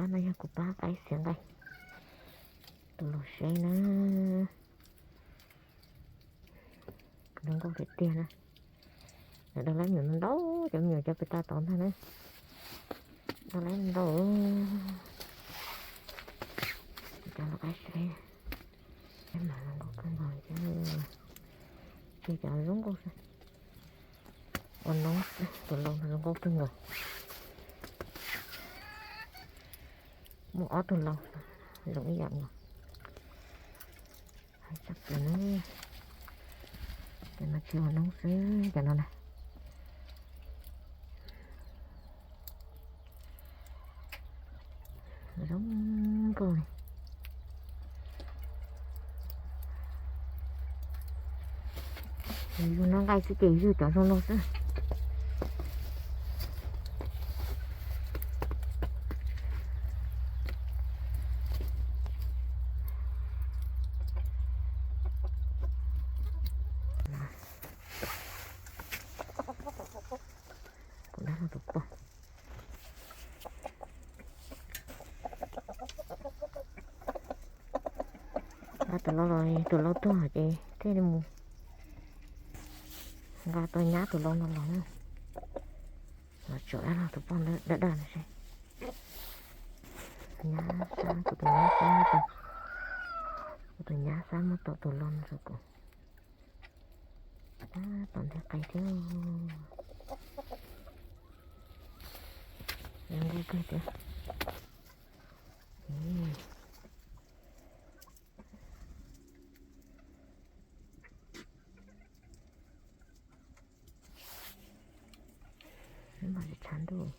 No yog kuv pab qaib xiav nqaij tus laus seb na. Zoo nkauj tiag tiag na. Lawv dog laib me nyuam ntau, cov me nyuam cov pes tas tod ntag na. Dog laib ntau. Cov los qaib seb. Mas zoo nkauj kawg nkaus thiab. Ces cov zoo nkauj xwb. Ua noob xwb, tus laus no zoo nkauj kawg nkaus. Muaj ob tug laus zoo ib yam nkaus. Hais tshaj plaws na. Cov no tsis ua noob xwb cov no na. Zoo nkauj li. Yus noj nqaij xwb ces yus cov zoo no xwb. Kuv dab laug tus poj. Tus laus los tus laus tuag ces thiaj li mus nqa tau nyab tus laus no los. Los tsuam dab laug tus poj dawb dawb no seb. Nyab xab, kuv tus nyab xab muab tau, kuv tus nyab xab muab tau tus laus no rau kuv. Tom ntej qai thiab. Zoo nkauj kawg thiab. Mas tshav ntuj,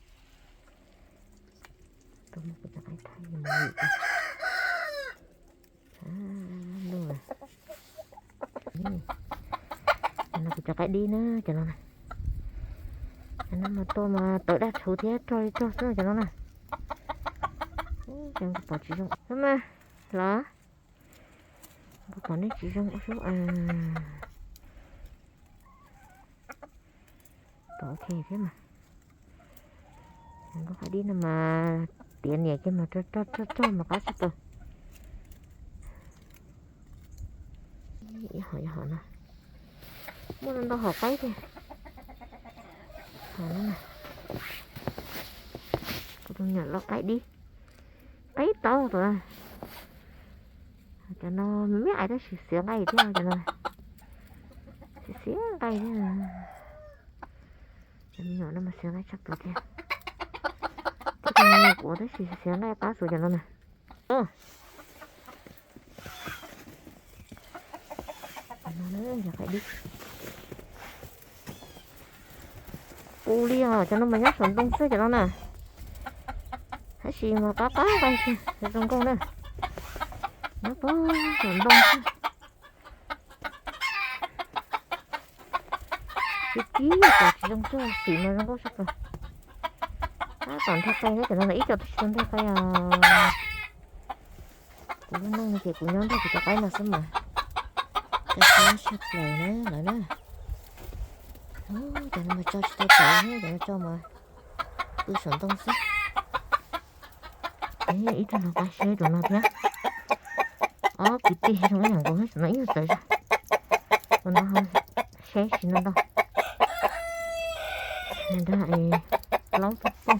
tus muab kuv cov qaib thaij mus tshav ntuj. Cov no kuv cov qaib dib na cov no na. Cov no mas tua mas tawv daj rhuv thiab rog li rog xwb cov no na. Cov nkaus pom tsis zoo xwb mas los, nkaus pom nej tsis zoo ua xwb. Pom ok thiab mas. Nkauj qaib dib no mas tiav niam kiag mas rog rog rog mas qab tshaj plaws. Ib hom ib hom no muaj ntau hom qaib tiag. Hom no na, kuv tus me nyuam los qaib dib, qaib tau tus. Cov no me me ais tab sis xiav nqaij thiab cov no, xiav xiav nqaij thiab. Cov me nyuam no mas xiav nqaij tshaj plaws thiab. Tej tus me nyuam kuv tab sis xiav nqaij qab xwb cov no na. Ua li os, cov no mas nyob saum ntoo xwb cov no na. Tab sis mas qab qab nqaij, zoo nkauj na. Nyob puag saum ntoo xwb. Tib tib yam tsis zoo tsuag xim mas zoo nkauj tshaj plaws. Tab tom nthe qe thiab cov no na, ib co twb tsis tau nthe qe os. Kuv lub neej no ces kuv nyob nrog kuv cov qaib no xwb mas. Cov qaib tshaj plaws na lawv na. Cov no mas tso tsis tau tawv, cov no tso mas pw saum ntoo xwb. Ib tug no qaib seb tus no thiab. Ob kwv tij zoo ib yam nkaus, tus no ib nyuag txawv zog. Tus no seb tsis no ntau. Nrog plaub tug poj.